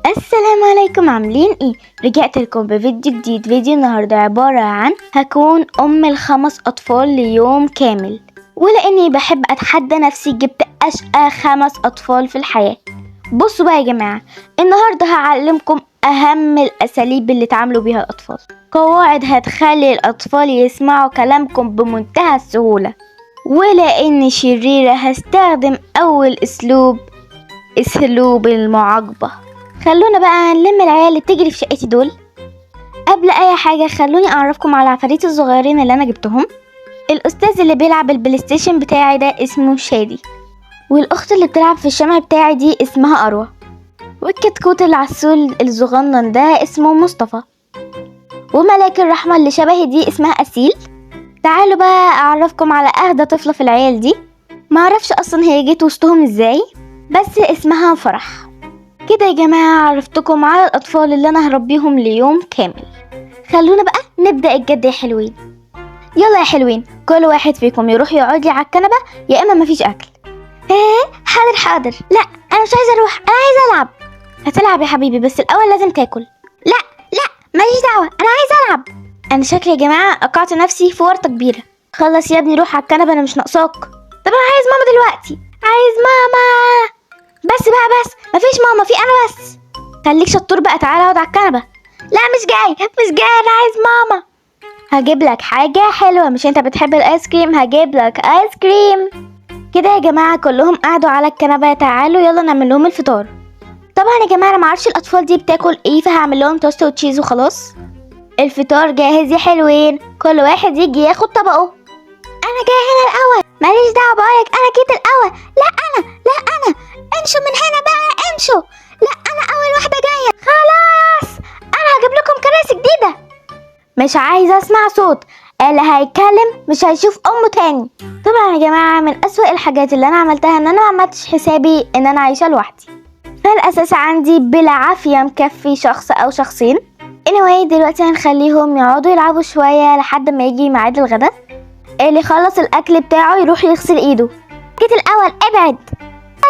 السلام عليكم، عاملين ايه؟ رجعت لكم بفيديو جديد. فيديو النهارده عبارة عن هكون ام الخمس اطفال ليوم كامل، ولاني بحب اتحدى نفسي جبت اشقى 5 اطفال في الحياة. بصوا بقى يا جماعة، النهارده هعلمكم اهم الاساليب اللي تعاملوا بيها الاطفال، قواعد هتخلي الاطفال يسمعوا كلامكم بمنتهى السهولة. ولاني شريرة هستخدم اول اسلوب، اسلوب المعاقبة. خلونا بقى نلم العيال اللي بتجري في شقتي دول. قبل اي حاجة خلوني اعرفكم على العفاريت الصغيرين اللي انا جبتهم. الاستاذ اللي بيلعب ال PlayStation بتاعي ده اسمه شادي، والاخت اللي بتلعب في الشمع بتاعي دي اسمها اروى، والكتكوت العسول الصغنن ده اسمه مصطفى، وملاك الرحمة اللي شبهي دي اسمها اسيل. تعالوا بقى اعرفكم على اهدى طفلة في العيال دي، معرفش اصلا هي جت وسطهم ازاي، بس اسمها فرح. كده يا جماعة عرفتكم على الأطفال اللي أنا هربيهم ليوم كامل. خلونا بقى نبدأ الجد يا حلوين. يلا يا حلوين، كل واحد فيكم يروح يقعد لي على الكنبة، يا إما مفيش أكل. ايه حاضر حاضر، لا أنا مش عايزة أروح، أنا عايزة ألعب. هتلعب يا حبيبي، بس الأول لازم تاكل. لا لا ماليش دعوة، أنا عايزة ألعب. أنا شكلي يا جماعة قطعت نفسي في ورطة كبيرة. خلص يا ابني روح على الكنبة، أنا مش ناقصاك. طب أنا عايز ماما دلوقتي، عايز ماما. بس بقى بس، مفيش ماما، في انا بس. خليك شطور بقى، تعالى اقعد على الكنبة. لا مش جاي مش جاي، انا عايز ماما. هجيب لك حاجة حلوة، مش انت بتحب الايس كريم؟ هجيب لك ايس كريم. كده يا جماعة كلهم قعدوا على الكنبة. تعالوا يلا نعمل لهم الفطار. طبعا يا جماعة انا معرفش الاطفال دي بتاكل ايه، فهعمل لهم توست و cheese وخلاص. الفطار جاهز يا حلوين، كل واحد يجي ياخد طبقه. انا جاي هنا الاول، ماليش دعوه بقولك انا جيت الاول. لا انا، لا انا، امشوا من هنا بقى امشوا. لا انا اول واحدة جاية. خلاص انا هجيب لكم كراسي جديدة. مش عايزه اسمع صوت، اللي هيتكلم مش هيشوف امه تاني. طبعا يا جماعة من اسوأ الحاجات اللي انا عملتها ان انا ما عملتش حسابي ان انا عايشه لوحدي، فالاساس عندي بالعافية مكفي شخص او شخصين. anyway دلوقتي هنخليهم يقعدوا يلعبوا شوية لحد ما يجي ميعاد الغدا. اللي خلص الاكل بتاعه يروح يغسل ايده. جيت الاول، ابعد.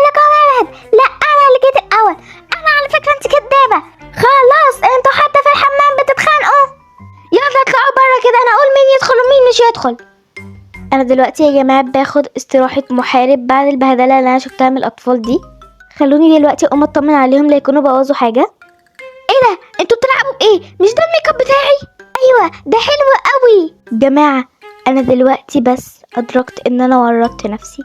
لكم ابعد. لا انا اللي جيت الاول، انا على فكرة انت كدابه. خلاص انتوا حتى في الحمام بتتخانقوا. يلا اطلعوا بره كده، انا اقول مين يدخل ومين مش يدخل. انا دلوقتي يا جماعة باخد استراحة محارب بعد البهدله اللي انا شفتها من الاطفال دي. خلوني دلوقتي اقوم اطمن عليهم لا يكونوا بوظوا حاجة. ايه ده؟ انتوا بتلعبوا بايه؟ مش ده الميك اب بتاعي؟ ايوه ده حلو قوي. جماعة انا دلوقتي بس ادركت ان انا ورطت نفسي.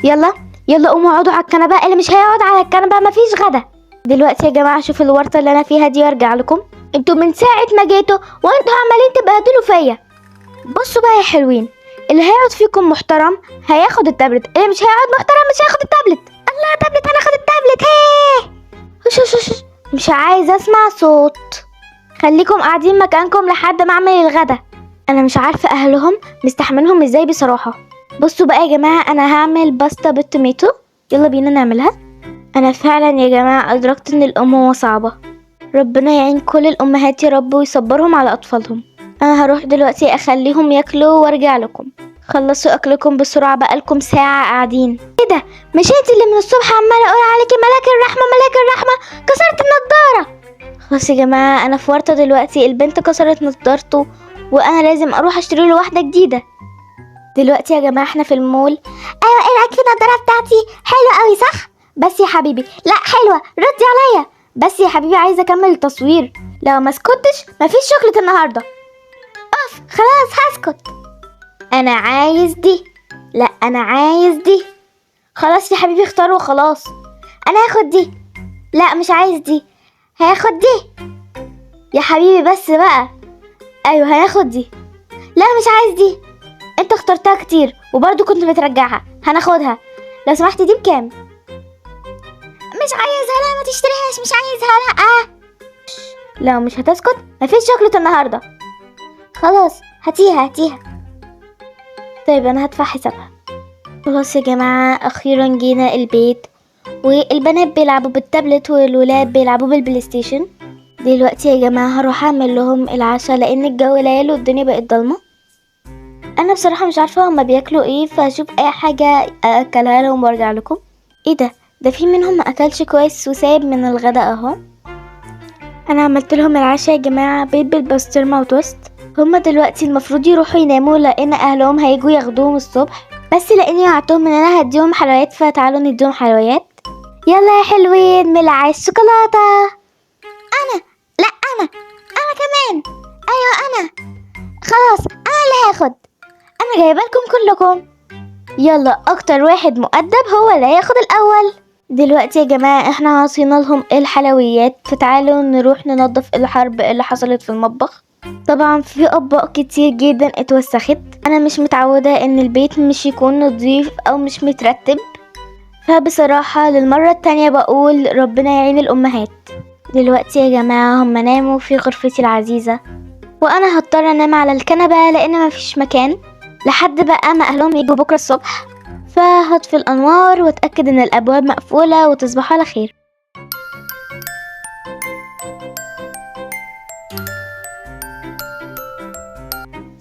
يلا يلا قوموا اقعدوا على الكنبة، اللي مش هيقعد على الكنبة مفيش غدا. دلوقتي يا جماعة شوفوا الورطة اللي انا فيها دي وارجع لكم. انتوا من ساعة ما جيتوا وانتوا عمالين تبهدلوا فيا. بصوا بقى يا حلوين، اللي هيقعد فيكم محترم هياخد التابلت، اللي مش هيقعد محترم مش هياخد التابلت. الله تابلت، هناخد التابلت. هيه شو شو، مش عايزه اسمع صوت. خليكم قاعدين مكانكم لحد ما اعمل الغدا. انا مش عارفه اهلهم مستحملهم ازاي بصراحة. بصوا بقى يا جماعة انا هعمل باستا بال tomato، يلا بينا نعملها. انا فعلا يا جماعة ادركت ان الامومة صعبة، ربنا يعين كل الامهات يا رب ويصبرهم على اطفالهم. انا هروح دلوقتي اخليهم ياكلوا وارجع لكم. خلصوا اكلكم بسرعة، بقالكم ساعة قاعدين. ايه ده؟ مش انت اللي من الصبح عماله اقول عليكي ملاك الرحمة ملاك الرحمة؟ كسرت النضارة. خلاص يا جماعة انا في ورطة دلوقتي، البنت كسرت نضارته وانا لازم اروح اشتري له واحدة جديدة. دلوقتي يا جماعة احنا في المول. ايوه ايه رايك في النضارة بتاعتي؟ حلوة قوي صح؟ بس يا حبيبي. لا حلوة، ردي عليا. بس يا حبيبي عايزه اكمل التصوير، لو ما سكتش مفيش شوكليت النهارده. اوف خلاص هسكت. انا عايز دي، لا انا عايز دي. خلاص يا حبيبي اختار وخلاص. انا هاخد دي، لا مش عايز دي، هاخد دي. يا حبيبي بس بقى. ايوه هناخد دي، لا مش عايز دي، انت اخترتها كتير وبرضه كنت بترجعها، هناخدها. لو سمحتي دي بكام؟ مش عايزها، لا ما تشتريهاش، مش عايزها، لا. لو مش هتسكت مفيش شوكليت النهارده. خلاص هاتيها هاتيها. طيب انا هدفع حسابها. خلاص يا جماعة اخيرا جينا البيت، والبنات بيلعبوا بالتابلت والولاد بيلعبوا بال PlayStation. دلوقتي يا جماعة هروح اعمل لهم العشاء لان الجو ليل والدنيا بقت ضلمة. انا بصراحة مش عارفه هما بياكلوا ايه، فاشوف اي حاجة اكلها لهم وارجع لكم. ايه ده؟ ده في منهم ما اكلش كويس وسايب من الغداء اهو. انا عملت لهم العشاء يا جماعة، بيض بالبسطرمه وتوست. هما دلوقتي المفروض يروحوا يناموا لان اهلهم هيجوا ياخدوهم الصبح، بس لاني وعدتهم ان انا هديهم حلويات، فتعالوا نديهم حلويات. يلا يا حلوين، ملعقة الشوكولاتة. انا لا انا انا كمان، ايوه انا، خلاص انا اللي هاخد، انا جايبه لكم كلكم. يلا اكتر واحد مؤدب هو اللي هياخد الاول. دلوقتي يا جماعة احنا عاصينا لهم الحلويات، فتعالوا نروح ننظف الحرب اللي حصلت في المطبخ. طبعا في اطباق كتير جدا اتوسخت، انا مش متعوده ان البيت مش يكون نظيف او مش مترتب، فبصراحة للمرة التانية بقول ربنا يعين الامهات. دلوقتي يا جماعة هم ناموا في غرفتي العزيزة، وانا هضطر انام على الكنبة لان مفيش مكان لحد بقى ما اهلهم يجوا بكره الصبح. فهطفي الانوار واتاكد ان الابواب مقفولة، وتصبحوا على خير.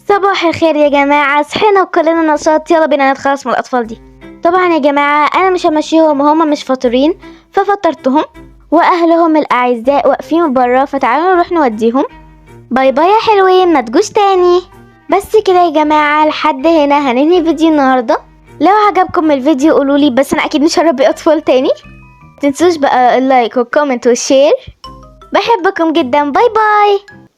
صباح الخير يا جماعة، صحينا وكلنا نشاط، يلا بينا نتخلص من الاطفال دي. طبعا يا جماعة انا مش همشيهم وهما مش فاطرين، ففطرتهم واهلهم الاعزاء واقفين برا، فتعالوا نروح نوديهم. bye bye يا حلوين، ما تجوش تاني. بس كده يا جماعة، لحد هنا هننهي فيديو النهارده. لو عجبكم الفيديو قولولي، بس انا اكيد مش هربي اطفال تاني. متنسوش بقى ال like وال comment وال share. بحبكم جدا، bye bye.